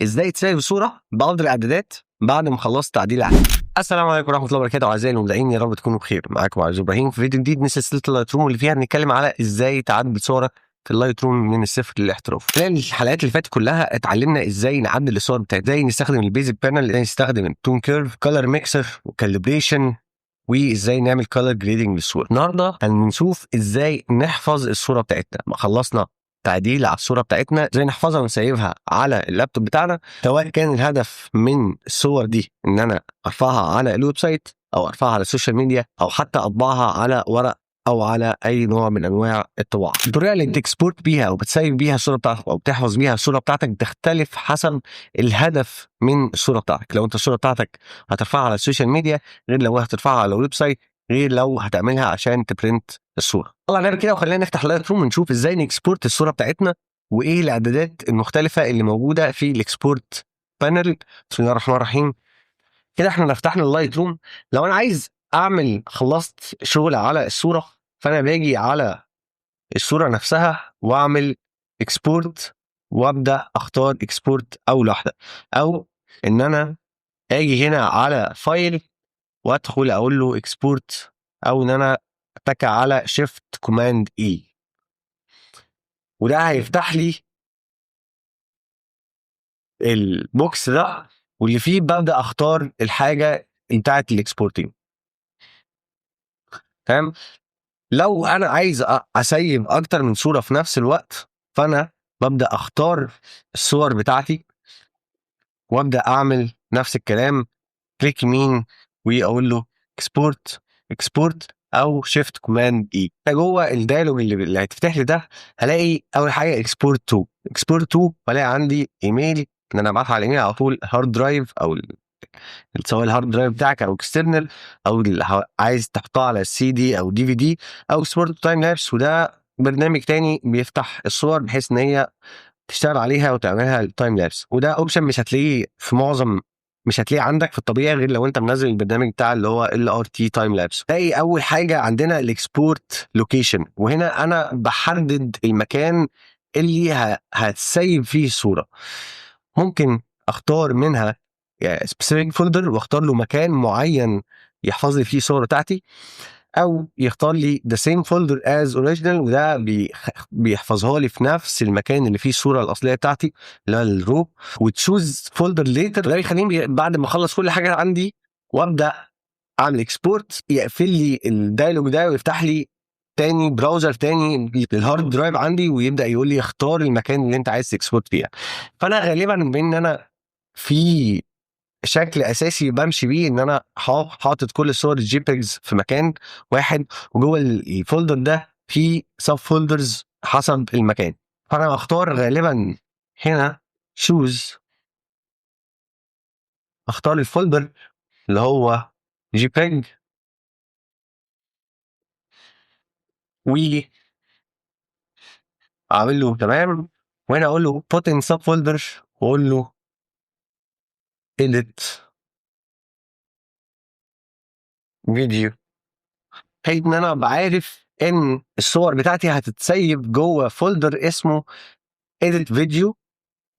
ازاي تسيف صوره بافضل الاعدادات بعد ما خلصت تعديل عليها. السلام عليكم ورحمة الله وبركاته اعزائي المبدعين، يا رب تكونوا بخير. معاكم عايز ابراهيم في فيديو جديد من سلسلة ال Lightroom اللي فيها بنتكلم على ازاي تعدل صورك في ال Lightroom من الصفر للاحتراف. خلال الحلقات اللي فاتت كلها اتعلمنا ازاي نعدل الصور بتاعتنا، ازاي نستخدم ال basic panel، ازاي نستخدم ال tone curve، color mixer و calibration، وازاي نعمل color grading للصورة. النهارده هنشوف ازاي نحفظ الصورة بتاعتنا. ما خلصنا تعديل على الصورة بتاعتنا، ازاي نحفظها ونسيفها على اللابتوب بتاعنا، سواء كان الهدف من الصور دي ان انا ارفعها على ال website او ارفعها على ال social media او حتى اطبعها على ورق او على اي نوع من انواع الطباعة. الطريقة اللي بت export بيها او بتسيف بيها الصورة بتاعتك او بتحفظ بيها الصورة بتاعتك بتختلف حسب الهدف من الصورة بتاعتك. لو انت الصورة بتاعتك هترفعها على ال social media غير لو هترفعها على ال website، غير لو هتعملها عشان ت print الصورة. يلا نعمل كده وخلينا نفتح Lightroom ونشوف ازاي ن export الصورة بتاعتنا وايه الاعدادات المختلفة اللي موجودة في ال export panel. بسم الله الرحمن الرحيم. كده احنا فتحنا ال Lightroom. لو انا عايز اعمل خلصت شغل على الصورة، فانا باجي على الصورة نفسها واعمل export وابدا اختار export اول واحدة، او ان انا اجي هنا على file وادخل اقول له export، او ان انا اتك على shift command E، وده هيفتح لي ال box ده واللي فيه ببدا اختار الحاجة بتاعت ال exporting. تمام. لو انا عايز اسيف اكتر من صوره في نفس الوقت، فانا ببدا اختار الصور بتاعتي وابدا اعمل نفس الكلام، click يمين واقول له export export او shift command E. جوه ال dialog اللي هيتفتح لي ده هلاقي اول حاجة export to، export to، والاقي عندي ايميل ان انا ابعتها على الايميل على طول، hard drive او سواء ال hard drive بتاعك او external او عايز تحطها على السي دي او DVD، او export time lapse، وده برنامج تاني بيفتح الصور بحيث ان هي تشتغل عليها وتعملها ال time lapse. وده option مش هتلاقيه في معظم، مش هتلاقيه عندك في الطبيعي غير لو انت منزل البرنامج بتاع اللي هو LRT time lapse. تلاقي اول حاجة عندنا ال export location، وهنا انا بحدد المكان اللي هتسيف فيه الصورة. ممكن اختار منها specific folder واختار له مكان معين يحفظ لي فيه الصورة بتاعتي، او يختار لي the same folder as original، وده بيحفظها لي في نفس المكان اللي فيه الصورة الاصلية بتاعتي اللي هو ال raw. و choose folder later، ده بيخليني بعد ما اخلص كل حاجة عندي وابدا اعمل export يقفل لي ال dialog ده ويفتح لي تاني browser تاني لل hard drive عندي، ويبدا يقول لي اختار المكان اللي انت عايز ت export فيها. فانا غالبا بان انا في شكل اساسي بمشي بيه ان انا حاطط كل الصور ال JPEGs في مكان واحد، وجوه ال folder ده في sub folders حسب المكان. فانا اختار غالبا هنا choose، اختار ال folder اللي هو JPEG و اعمل له تمام، وهنا اقول له put in sub folder واقول له edit video، بحيث ان انا ابقى عارف ان الصور بتاعتي هتتسيف جوه folder اسمه edit video،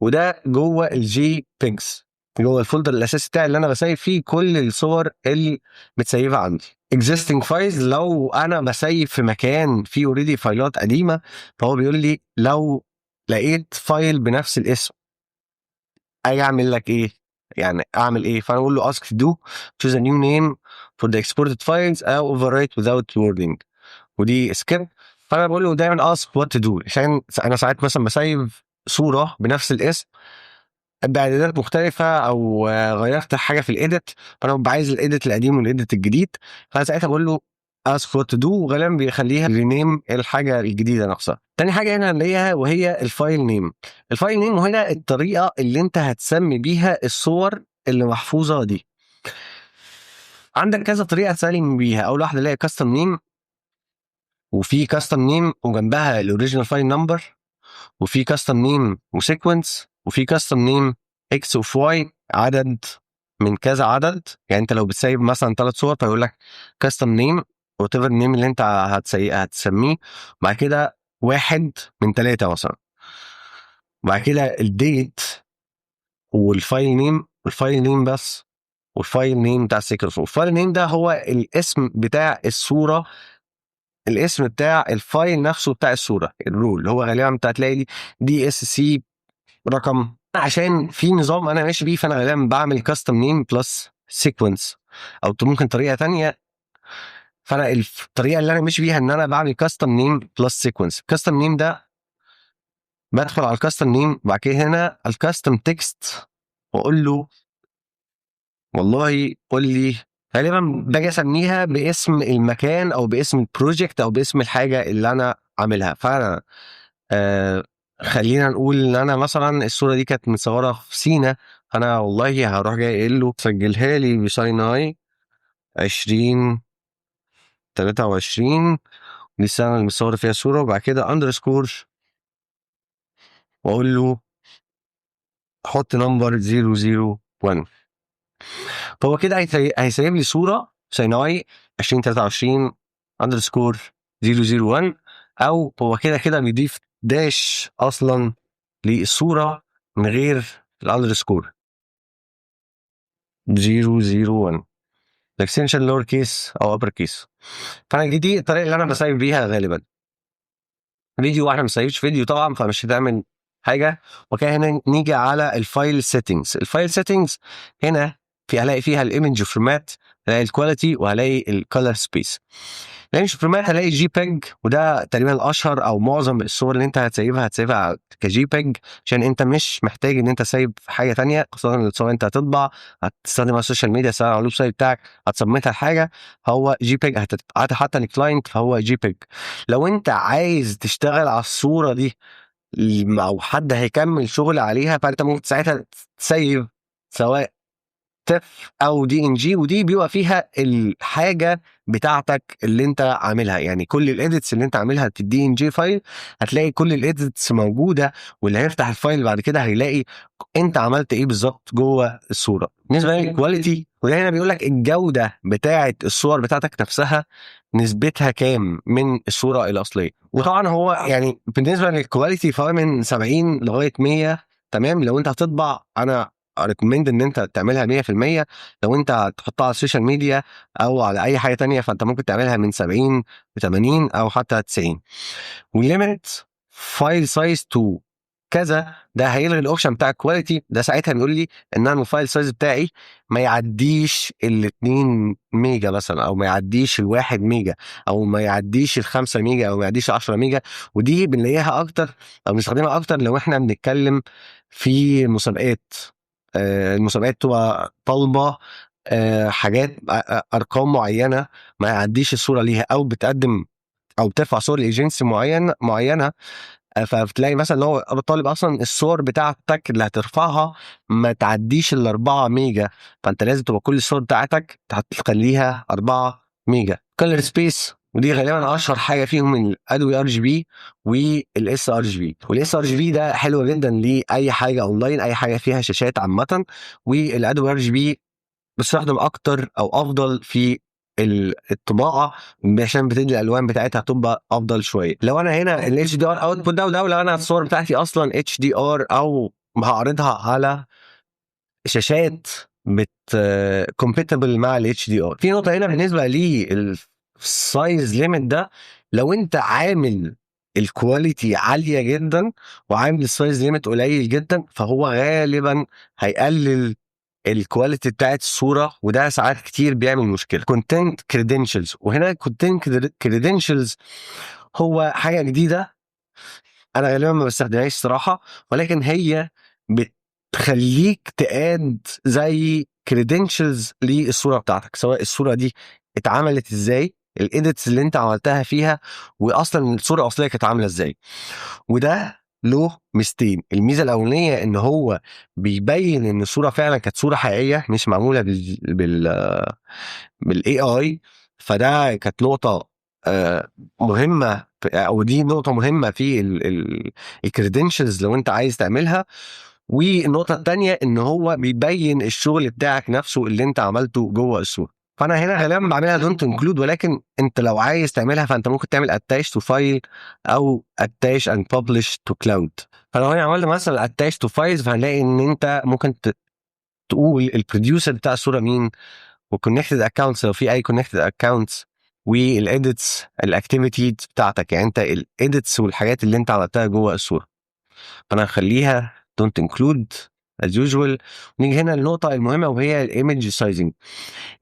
وده جوه ال JPEGs، جوه ال folder الاساسي بتاعي اللي انا بسيف فيه كل الصور اللي متسيفه عندي. existing files، لو انا بسيف في مكان فيه already فايلات قديمة، فهو بيقول لي لو لقيت file بنفس الاسم اجي اعمل لك ايه؟ يعني اعمل ايه؟ فانا اقول له ask to do choose a new name for the exported files او overwrite without warning، ودي skip. فانا بقول له دايما ask what to do، عشان انا ساعات مثلا بسيف صوره بنفس الاسم باعدادات مختلفة او غيرت حاجة في ال edit، فانا ببقى عايز ال edit القديم وال edit الجديد، فانا ساعتها بقول له ask what to do، وغالبا بيخليها rename الحاجة الجديدة نفسها. تاني حاجة هنا هنلاقيها وهي ال file name. ال file name هنا الطريقة اللي انت هتسمي بيها الصور اللي محفوظة دي. عندك كذا طريقه تسمي بيها. اول واحدة اللي هي custom name، وفي custom name وجنبها ال original file number، وفي custom name و sequence، وفي custom name X of Y، عدد من كذا عدد. يعني انت لو بتسيف مثلا 3 صور فيقول لك custom name whatever name اللي انت هتسميه، بعد كده 1 من 3 مثلا، بعد كده ال date وال file name، وال file name بس، وال file name بتاع ال sequence. وال file name ده هو الاسم بتاع الصوره، الاسم بتاع ال file نفسه بتاع الصورة ال raw، اللي هو غالبا انت هتلاقي DSC رقم. عشان في نظام انا ماشي بيه، فانا غالبا بعمل custom name plus sequence، او ممكن طريقه تانية. فانا الطريقة اللي انا ماشي بيها ان انا بعمل custom name plus sequence. custom name ده بدخل على ال custom name، وبعد كده هنا ال custom text، واقول له والله قول لي، غالبا باجي اسميها باسم المكان او باسم ال project او باسم الحاجة اللي انا عاملها. فانا خلينا نقول ان انا مثلا الصورة دي كانت متصورة في سينا، انا والله هروح جاي قايل له سجلها لي ب Sinai 2023، دي السنة اللي متصور فيها الصوره، وبعد كده underscore واقول له حط number 001. فهو كده هيسيب لي صوره Sinai 2023 underscore 001، او هو كده كده بيضيف dash اصلا للصورة من غير ال underscore 001، ال extension lower case او upper case. فانا دي الطريقة اللي انا بسيف بيها غالبا. فيديو، واحنا ما بنسيفش فيديو طبعا، فمش هتعمل حاجه. وكده هنا نيجي على ال file settings. ال file settings هنا في هلاقي فيها ال image format، هلاقي ال quality، وهلاقي ال color space. ال image format هلاقي JPEG، وده تقريبا الاشهر، او معظم الصور اللي انت هتسيفها هتسيفها ك JPEG، عشان انت مش محتاج ان انت save حاجة تانية، خاصة الصور انت هتطبع، هتستخدم على ال social media، سواء على ال website بتاعك، هت submit ها لحاجه، هو JPEG. هتبعتها حتى لل client فهو JPEG. لو انت عايز تشتغل على الصورة دي او حد هيكمل شغل عليها، فانت ممكن ساعتها تسيف سواء TIFF او DNG، ودي بيبقى فيها الحاجة بتاعتك اللي انت عاملها، يعني كل ال edits اللي انت عاملها في ال DNG file هتلاقي كل ال edits موجوده، واللي هيفتح ال file بعد كده هيلاقي انت عملت ايه بالظبط جوه الصوره. بالنسبة لل quality، وده هنا بيقول لك الجودة بتاعه الصور بتاعتك نفسها نسبتها كام من الصورة الاصليه. وطبعا هو يعني بالنسبة لل quality فهو من 70 لغاية 100، تمام. لو انت هتطبع انا recommend ان انت تعملها 100%. لو انت هتحطها على ال social media او على اي حاجة تانية فانت ممكن تعملها من 70 ل 80 او حتى 90. و limit file size to كذا، ده هيلغي ال option بتاع ال quality. ده ساعتها بيقول لي ان انا ال file size بتاعي ما يعديش ال 2 ميجا مثلا، او ما يعديش ال 1 ميجا، او ما يعديش ال 5 ميجا، او ما يعديش 10 ميجا. ودي بنلاقيها اكتر او بنستخدمها اكتر لو احنا بنتكلم في مسابقات، المسابقات تبقى طالبه حاجات ارقام معينة ما يعديش الصورة ليها، او بتقدم او بترفع صور ل agency معينه، فبتلاقي مثلا لو طالب اصلا الصور بتاعتك اللي هترفعها ما تعديش ال 4 ميجا، فانت لازم تبقى كل الصور بتاعتك تخليها 4 ميجا. color space، ودي غالبا اشهر حاجة فيهم، ال Adobe RGB وال sRGB. وال sRGB ده حلو جدا لاي حاجة اونلاين، اي حاجة فيها شاشات عامه، وال Adobe RGB بتستخدم اكتر او افضل في الطباعة عشان بتدي الالوان بتاعتها تبقى افضل شويه. لو انا هنا ال HDR output ده، وده لو انا الصور بتاعتي اصلا HDR او هعرضها على شاشات بت compatible مع ال HDR. في نقطة هنا بالنسبة لل size limit ده، لو انت عامل ال quality عالية جدا وعامل ال size limit قليل جدا، فهو غالبا هيقلل ال quality بتاعت الصوره، وده ساعات كتير بيعمل مشكله. content credentials، وهنا content credentials هو حاجة جديدة انا غالبا ما بستخدمهاش صراحه، ولكن هي بتخليك ت add زي credentials للصورة بتاعتك، سواء الصورة دي اتعملت ازاي، ال edits اللي انت عملتها فيها، واصلا الصورة الاصلية كانت عامله ازاي. وده له ميزتين: الميزة الاولانية ان هو بيبين ان الصورة فعلا كانت صوره حقيقية مش معمولة بال AI، فده كانت نقطة مهمه، او دي نقطة مهمة في ال credentials لو انت عايز تعملها. والنقطة الثانية ان هو بيبين الشغل بتاعك نفسه اللي انت عملته جوه الصوره. فانا هنا غالبا بعملها don't include، ولكن انت لو عايز تعملها فانت ممكن تعمل attach to file او attach and publish to cloud. فلو هنا عملنا مثلا attach to files، فهنلاقي ان انت ممكن تقول ال producer بتاع الصورة مين، و connected accounts لو في اي connected accounts، وال edits، ال activities بتاعتك، يعني انت ال edits والحاجات اللي انت عملتها جوه الصوره. فانا هخليها don't include as usual. نيجي هنا للنقطة المهمة وهي ال image sizing.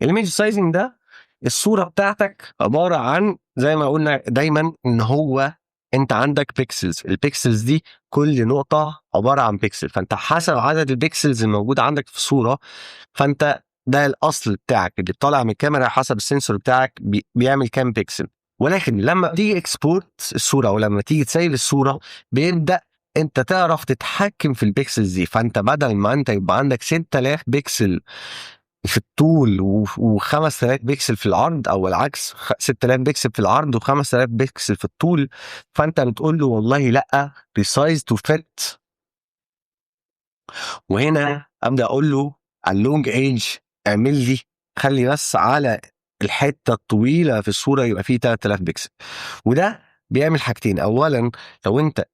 ال image sizing ده الصورة بتاعتك عبارة عن، زي ما قلنا دايما، ان هو انت عندك pixels، ال pixels دي كل نقطة عبارة عن بيكسل، فانت حسب عدد ال pixels الموجود عندك في الصورة، فانت ده الاصل بتاعك اللي طالع من الكاميرا، حسب ال sensor بتاعك بيعمل كام بيكسل. ولكن لما تيجي export الصورة او لما تيجي ت save الصوره، بيبدا انت تعرف تتحكم في ال pixels دي. فانت بدل ما انت يبقى عندك 6000 بيكسل في الطول و5000 بيكسل في العرض، او العكس، 6000 بيكسل في العرض و5000 بيكسل في الطول، فانت بتقول له والله لا، resize to fit. وهنا ابدا اقول له على ال long edge اعمل لي، خلي بس على الحتة الطويلة في الصورة يبقى فيه 3000 بيكسل. وده بيعمل حاجتين: اولا لو انت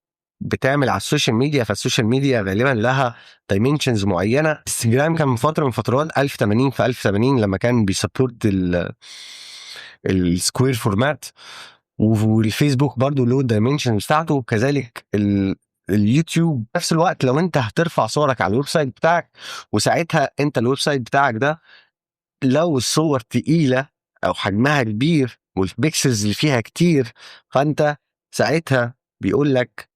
بتعمل على ال social media، فال social media غالبا لها dimensions معينه. انستجرام كان من فترة من فترات 1080 في 1080 لما كان بي support ال square format، والفيسبوك برضو له ال dimension بتاعته، كذلك اليوتيوب. نفس الوقت لو انت هترفع صورك على ال website بتاعك، وساعتها انت ال website بتاعك ده لو الصور تقيلة او حجمها كبير وال pixels اللي فيها كتير، فانت ساعتها بيقول لك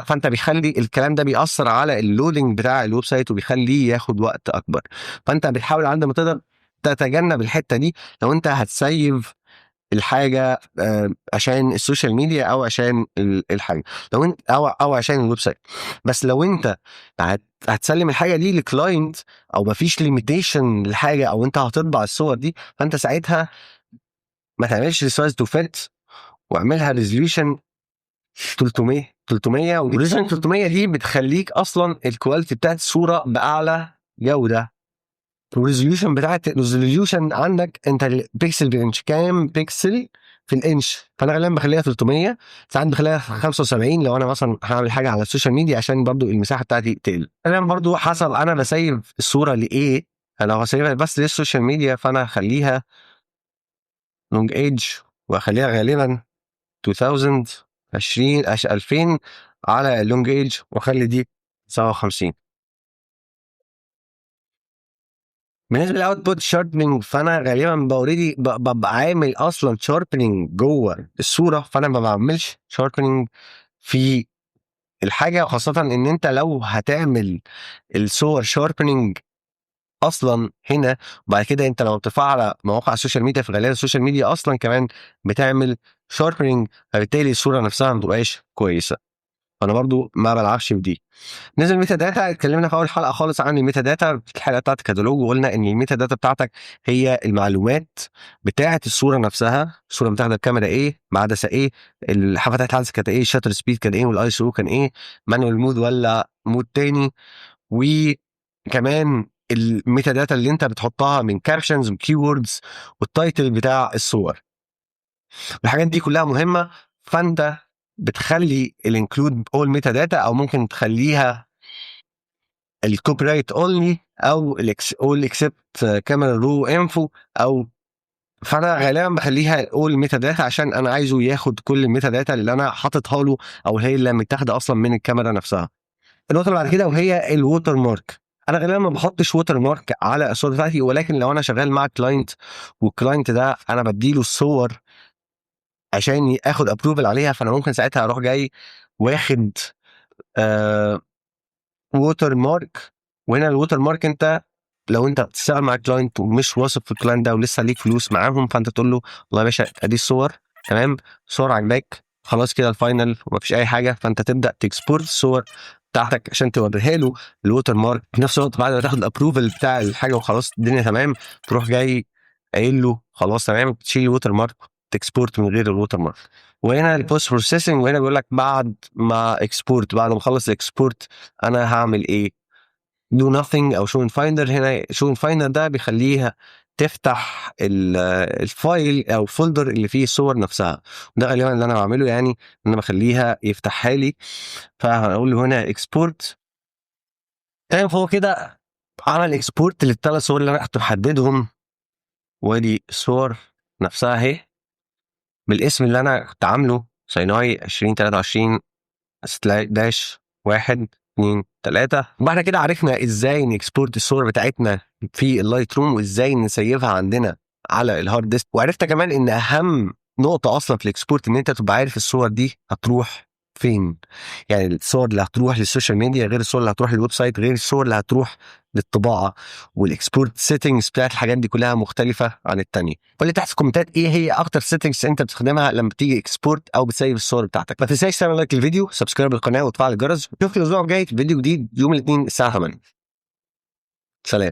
فانت بيخلي الكلام ده بيأثر على ال loading بتاع ال website وبيخليه ياخد وقت اكبر. فانت بتحاول على قد ما تقدر تتجنب الحتة دي لو انت هت save الحاجة عشان ال social media او عشان الحاجة لو انت او عشان ال website. بس لو انت هتسلم الحاجة دي ل client او مفيش limitation للحاجة او انت هتطبع الصور دي، فانت ساعتها ما تعملش resize to fit واعملها resolution 300 300. و resolution 300 دي بتخليك اصلا ال quality بتاعت الصورة باعلى جوده. ال resolution بتاعت ال resolution عندك انت ال pixel بال inch، كام بيكسل في الانش، فانا غالبا بخليها 300، ساعات بخليها 75 لو انا مثلا هعمل حاجة على ال social media عشان برضو المساحة بتاعتي تقل. انا برضو حسب انا ب save الصورة لايه. انا لو هسيبها بس لل social media فانا هخليها long edge واخليها غالبا 2000، 20 2000 على ال long edge، واخلي دي 57. بالنسبة لل output sharpening، فانا غالبا already ببقى عامل اصلا sharpening جوه الصوره، فانا ما بعملش sharpening في الحاجه، خاصة ان انت لو هتعمل الصور sharpening اصلا هنا، وبعد كده انت لو بترفعها على مواقع ال social media، فغالبا ال social media اصلا كمان بتعمل sharpening، فبالتالي الصورة نفسها ما بتبقاش كويسه. فانا برضو ما بلعبش في دي. نزل metadata، اتكلمنا في اول حلقة خالص عن ال metadata في الحلقة بتاعت الكتالوج، وقلنا ان ال metadata بتاعتك هي المعلومات بتاعه الصورة نفسها، الصورة متاخده بكاميرا ايه، بعدسه ايه، فتحه العدسة كانت ايه، ال shutter speed كان ايه، والاي اس او كان ايه، manual mode ولا mode تاني، وكمان ال metadata اللي انت بتحطها من captions و keywords وال title بتاع الصور. الحاجات دي كلها مهمه. فانت بتخلي ال include all metadata او ممكن تخليها ال copyright only او all except camera raw info او فانا غالبا بخليها all metadata عشان انا عايزه ياخد كل ال metadata اللي انا حاططها له او هي اللي متاخده اصلا من الكاميرا نفسها. النقطة اللي بعد كده وهي ال watermark. انا غالبا ما بحطش watermark على الصور بتاعتي، ولكن لو انا شغال مع client وال client ده انا بديله الصور عشان اخد approval عليها، فانا ممكن ساعتها اروح جاي واخد watermark. وهنا ال watermark انت لو انت بتشتغل مع client ومش واثق في ال client ده ولسه ليك فلوس معاهم، فانت تقول له والله يا باشا ادي الصور، تمام، صور عجباك، خلاص كده ال final ومفيش اي حاجه، فانت تبدا ت export الصور بتاعتك عشان توريها له ال watermark. في نفس الوقت بعد ما تاخد ال approval بتاع الحاجة وخلاص الدنيا تمام، تروح جاي قايل له خلاص تمام، تشيل ال watermark، ت export من غير ال watermark. وهنا ال post processing، وهنا بيقول لك بعد ما export، بعد ما اخلص ال export انا هعمل ايه؟ do nothing او show in Finder. هنا show in Finder ده بيخليها تفتح ال file او ال folder اللي فيه الصور نفسها. ده غالبا اللي انا بعمله، يعني ان انا بخليها يفتحها لي. فهقول له هنا export. تمام، فهو كده عمل export للثلاث صور اللي انا كنت محددهم، وادي الصور نفسها اهي بالاسم اللي انا كنت عامله Sinai 2023 dash 1 2 3. وبعد كده عرفنا ازاي ن export الصور بتاعتنا في ال Lightroom وازاي نسيفها عندنا على ال hard disk، وعرفت كمان ان اهم نقطة اصلا في ال export ان انت تبقى عارف الصور دي هتروح فين. يعني الصور اللي هتروح لل social media غير الصور اللي هتروح لل website غير الصور اللي هتروح للطباعه، وال export settings بتاعت الحاجات دي كلها مختلفة عن التانية. قول لي تحت في الكومنتات ايه هي اكتر settings انت بتستخدمها لما بتيجي export او بتسيف الصور بتاعتك. ما تنساش تعمل like للفيديو، subscribe للقناة وتفعل الجرس. اشوفك الاسبوع الجاي في فيديو جديد يوم الاثنين الساعة 8. سلام.